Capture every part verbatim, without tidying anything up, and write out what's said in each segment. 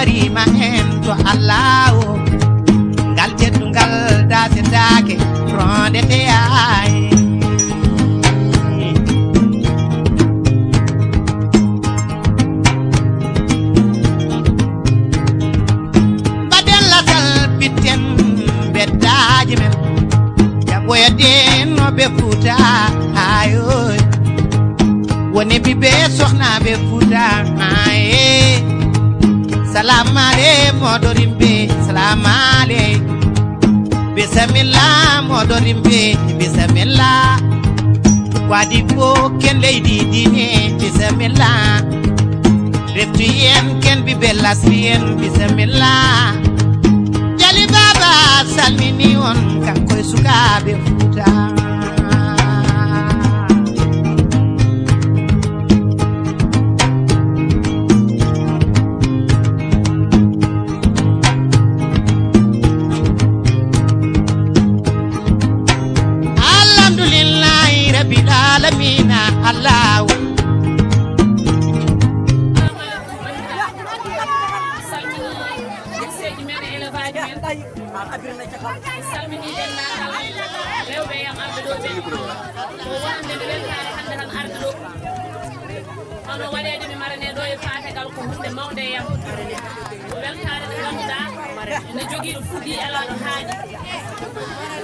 Rima en to Allah o, ngal teddungal dasetaake, rondete ay. Mbaɗen latal, pitten beddaaji men, jaɓoyaden no ɓe Fuuta, ayoy. Woni ɓiɓɓe sohnaaɓe Fuuta, aye. Salamale moɗo rimɓe, salamale. Bisamilla moɗo rimɓe, bisamilla. Wadi ko ken leydi diine, bisamilla. Refti en ken ɓiɓɓe lasri en, bisamilla. Jali Baba salmini on, kanko e sukaaɓe Fuuta. Alhamdulillahi Rabbil Alamina, Allahu. Salmini men e élevage men. Salmini denndaangal rewɓe e yam arɓe ɗo ɓe. Ko wonande mi weltaare hannde tan arde ɗo. Hono waɗeede mi marane ɗo e paatagal ko huunde mawnde e yam. Ko weltaare nde ngannduɗaa ene jogii no fuɗɗi e alaa no haaɗi.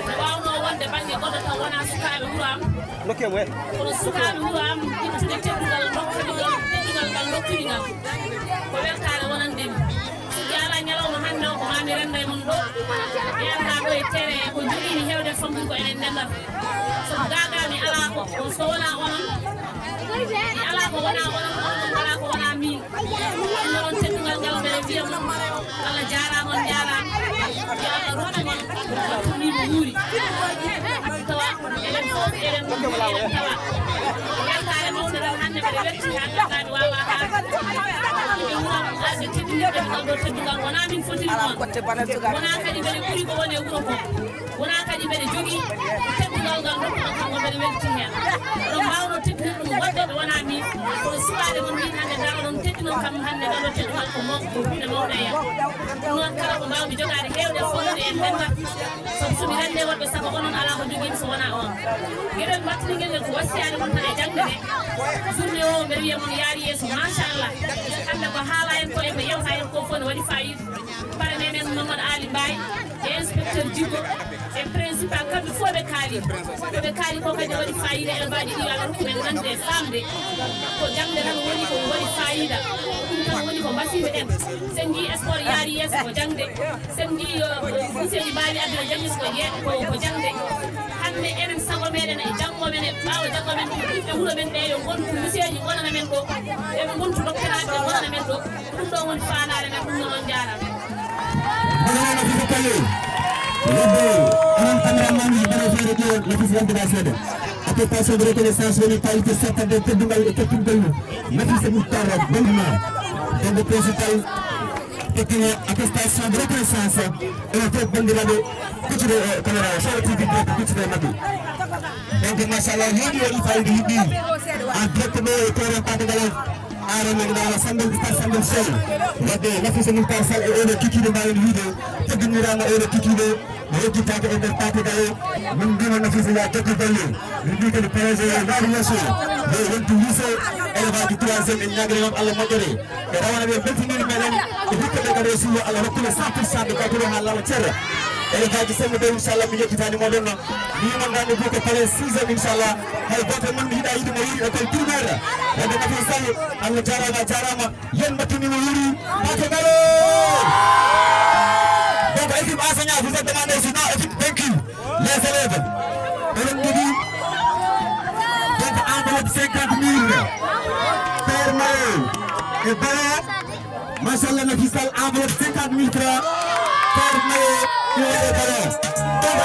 Nde waawnoo wonde bannge goɗɗo taw wonaa sukaaɓe wuro am. Kono sukaaɓe wuro am ittude teddungal nokkude ngal, teddungal ngal nokkude ngal. Ko weltaare wonande mi. So jaala ñalawma hannde o ko maa mi rennda e mon ɗo. Mi arda ɗo e tere ko jogiimi heewde famɗude ko enen ndenndata. So gaagaa mi alaa ko, so wonaa onon. Mi alaa ko wonaa onon, onon alaa ko wonaa miin. Ɗum noon teddungal ngal mbeɗa wiya mon, Allah jaaraama, on njaaraama. Yo Allah rokku mon, on tumii mo wuuri. Tawa eɗen fof eɗen eɗen tawa. Weltaare mawnde tan hannde mbeɗa weltii haa ngannduɗaa mi waawaa haalde. Ɓe wuuram arde teddinirde ngal ɗo teddungal. Wonaa min fotiri noon. Wonaa kadi mbeɗa ɓuri ko woni e wuro ko. Wonaa kadi mbeɗa jogii teddungal ngal nokku ɗo kanko mbeɗa weltii heen. Oɗon mbaawno teddinirde ɗum woɗɓe ɓe wonaa miin. Kono suɓaade mon min hannde ngal oɗon teddinoo kam hannde ngal ɗo teddungal ko maw-, ko huunde mawnde e yam. Ɗum noon kala ko mbaawmi jogaade heewde e fotde en ndenndata. Sabu so mi renndee woɗɓe sago onon alaa ko njogiimi so wonaa on. Geɗel mbaɗtiningel ngel ko wasiyaade mon tan e jaŋde nde. Journée o mbeɗa wiya mon yaari yeeso machallah. Hannde ko haalaa en ko e ko yewtaa en ko fof ne waɗi faayiida. Parrain men Mamadou Ali Mbaye e inspecteur Djiggo e principal kamɓe fof ɓe kaali. Ko ɓe kaali ko kadi waɗi faayiida élevage ɗi yo Allah rokku men nande e faamde. Ko jaŋde tan woni ko waɗi faayiida. Ɗum tan woni ko mbasiiɓe ɗen. Sen njii sport yaari yeeso ko jaŋde. Sen njii, uh, miseeji mbaawi addude jaŋde ko ye-, ko, ko jaŋde. Hannde enen sago meɗen e janngo men e ɓaawo janngo men ko ɓiɓɓe wuro men ɓe yo ngontu miseeji ngonana men ɗo. Eɓe ngontu doctorat ɓe ngonana men ɗo. Ɗum ɗo woni faandaare men, ɗum noon njaaraama. Honorable Nafisa Kallé, wadde onon cameraman ji mbaɗa feere ƴeewa Nafisa yaltude seeɗa. Attestation de reconnaissance woni qualité settande teddungal e teddungal Nafisa Mouhtar Bamba. Donc principal teddungal attestation de reconnaissance. Ene fof banndiraaɓe kuccude e caméra o, Sala T V direct kuccude e maɓɓe. Donc machallah, heewi waɗi fayida, yiɗi en direct ɗo e terrain Patagal o. Aare men ɗo ala Sambel, Star Sambel Sow. Wadde Nafisa Mouhtar Sall e oɗo kikiiɗe mbawen wiide, teddiniraama oɗo kikiiɗe, mo yejjitaaka e nder Patagal o. Min mbima Nafisa ya jokki golle. Min mbi kadi projet o yaari yeeso. Nde wonti lycée élevage troisième, en ñaagiri noon Allah moƴƴere. E rawane ɓe beltinii meɗen, e hikka ɓe kadi aussi yo Allah rokku ɓe cent pour cent de baturo haa lawa cer. Élevage sembo de inchallah mi yettitaani moɗon. Mi yima ngannde fof ko pare sixième inchallah. Hay gooto e mon mi yiɗa yiɗi mo yiɗi école primaire. Wadde Nafi Sall, Allah jaaraama, jaaraama. Yen mbattini mo wuuri. Paate Balo. Donc équipe enseignant, vous êtes demandé sinon équipe vaincue. Les élèves, oɗon njogii donc enveloppe cinquante mille. Père Mayo e Bala, machallah, Nafi Sall, enveloppe cinquante mille francs. Père Mayo e Bala. Donc,